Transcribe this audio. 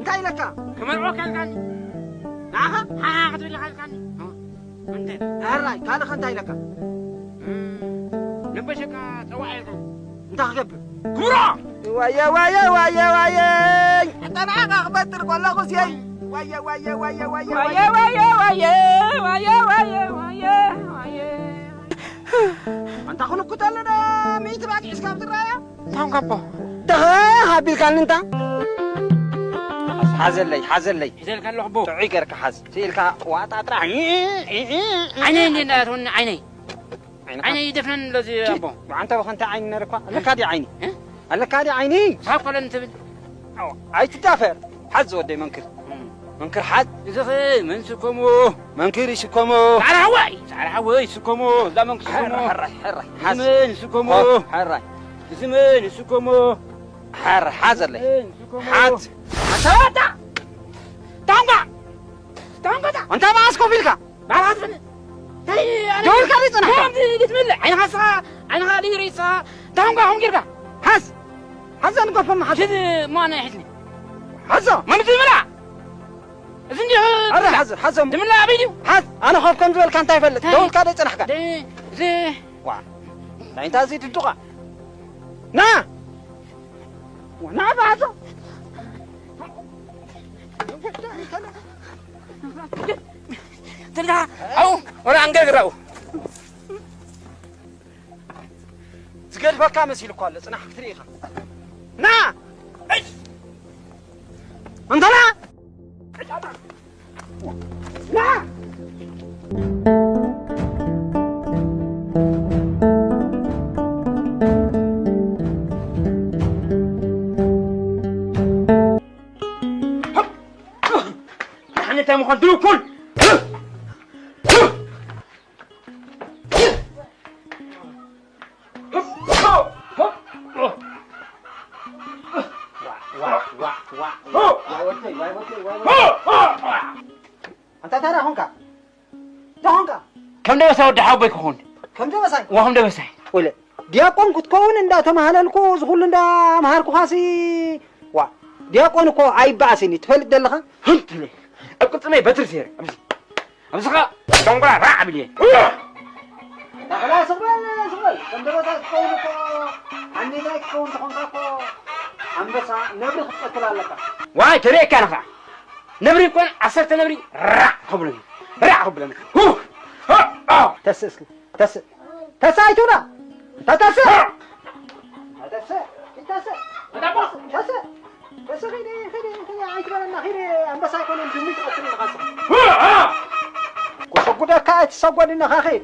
እንታይ ኢለካ? ክመርዖ ካልካኒ። ንዓኻ? ሓሓ ክትብል ኢኻ ኢልካኒ። እንተ? ኣራይ፣ ካልእ እንታይ ኢለካ? እም፣ ንበሸካ ጸዋዕ ኢልካኒ። እንታይ ክገብር? ክብሮ! ዋየ፣ ዋየ፣ ዋየ፣ ዋየ! ኣታ ንዓኻ ክፈጥር ከለኹስ የይ! ዋየ፣ ዋየ፣ ዋየ፣ ዋየ፣ ዋየ፣ ዋየ! ዋየ፣ ዋየ፣ ዋየ፣ ዋየ፣ ዋየ፣ ዋየ! ኣንታ ክንኩት ኣለና፣ ሚእቲ ባጽዕ እስካብ ዝረኣያ? ታንካቦ። ተኸ ኣቢልካኒ እንታ? ሓዘለይ፣ ሓዘለይ። ሒዘልካ ኣለኹ ኣቦ። ጥዑይ ገርካ ሓዝ። ስኢልካ ዋጣ ጥራሕ። ዓይነይ እንዴ እንዳትሆን ዓይነይ። ዓይንኻ? ዓይነይ ይደፍነን ኣለዚ ኣቦ። ብዓንተ ብኸንተ ዓይኒ ነርኳ። ኣለካ ድዩ ዓይኒ? እ? ኣለካ ድዩ ዓይኒ? ሳብ ፈለን ትብል። ኣዎ፣ ኣይትዳፈር። ሓዝ ዝወደይ መንክር። እም። መንክር ሓዝ። እዚ ኸ መን ስከሞ? መንክር ይስከሞ። ጻዕዳ ሓወይ፣ ጻዕዳ ሓወይ ስከሞ። እዛ መንክር ስከሞ። ሕራይ፣ ሕራይ፣ ሕራይ። እዚ ሓዝ። መን ስከሞ? ሆ፣ ሕራይ። እዚ መን ስከሞ? ሕራይ፣ ሓዝ ኣለይ። መን ስከሞ? ሓዝ። ኣታ ወዳ! ታንጓ! ታንጓ! ኣንታ መዓስ ኮፍ ኢልካ? ባዕልኻ ትፈልጥ። እንታይ ኣነ ደው ኢልካ ዘይጸናሕካ? ከምዚ ዘይትምልእ። ዓይንኻ ንስኻ፣ ዓይንኻ ዘይርኢ ንስኻ። እንታይ ኾንካ ከምኡ ጌርካ? ሓዝ! ሓዝ ኣንገፎም ሓዝ! ሽት ማነ ሒዝኒ። ሓዞ! መምዚ ምላ! እዚ እንዲሁ ኣረ ትምላ። ሓዝ፣ ሓዞም! ትምላ ኣበይ ድዩ? ሓዝ! ኣነ ኮፍ ከም ዝበልካ እንታይ ይፈልጥ? እንታይ? ደው ኢልካ ዘይጸናሕካ? ደ-፣ እዚ ዋ! ናይ እንታይ እዚ ድዱቓ? ና! ዋ፣ ና ብሓዞ! ትልካ፣ ኣው፣ ወላ ኣንገግራኡ። ዝገድፈካ መሲሉ እኮ ኣሎ፣ ጽናሕ ክትርኢ ኢኻ። ና! እይ! እንተና! ና! ንሓኒ እንታይ ምዃን ድልው ኩን! ኣንታ እንታይ ደኣ ኾንካ? እንታይ ኾንካ? ከም ደበሳይ ወዲ ሓወቦይ ክኹን። ከም ደበሳይ? እዋ፣ ከም ደበሳይ። ወለ፣ ዲያቆን ክትከውን እንዳተማህለልኩ፣ እዚ ኩሉ እንዳምሃርኩኻሲ፣ ዋ፣ ዲያቆን እኮ ኣይበኣስን እዩ፣ ትፈልጥ ደለኻ? ህንት ኢለ። ኣብ ቅልጽመይ በትሪ ሰይረ። ኣብዚ፣ ኣብዚ ኸኣ ደንጉራ ራዕ ኣቢለ። ተኽላ ስቕ በል፣ ስቕ በል። ከም ደበሳይ ክትከውን እኮ፣ ሓሜታይ ክትከውን ተኾንካ እኮ፣ ኣንበሳ ነብሪ ክትቀትል ኣለካ። ዋይ፣ ተርእየካ ንኻ። ነብሪ እንኳን ዓሰርተ ነብሪ ራዕ ከብለኒ፣ ራዕ ከብለኒ። ሁ! ሁ! አ! ተስእ እስኪ፣ ተስእ። ተስእ ኣይትብላ። ተስእ። ተስእ፣ ተስእ። ተስእ፣ ተስእ። ተስእ፣ ኸይደ፣ ኸይደ፣ ኸይደ፣ ኣይትበለና፣ ኸይደ፣ ኣንበሳ ኣይኮነን፣ ድሙ ትቐትል ኢኻ ንስኻ። ሁ! አ! ክሰጉደካ ኣይትሰጎድኒ፣ ኸይድ።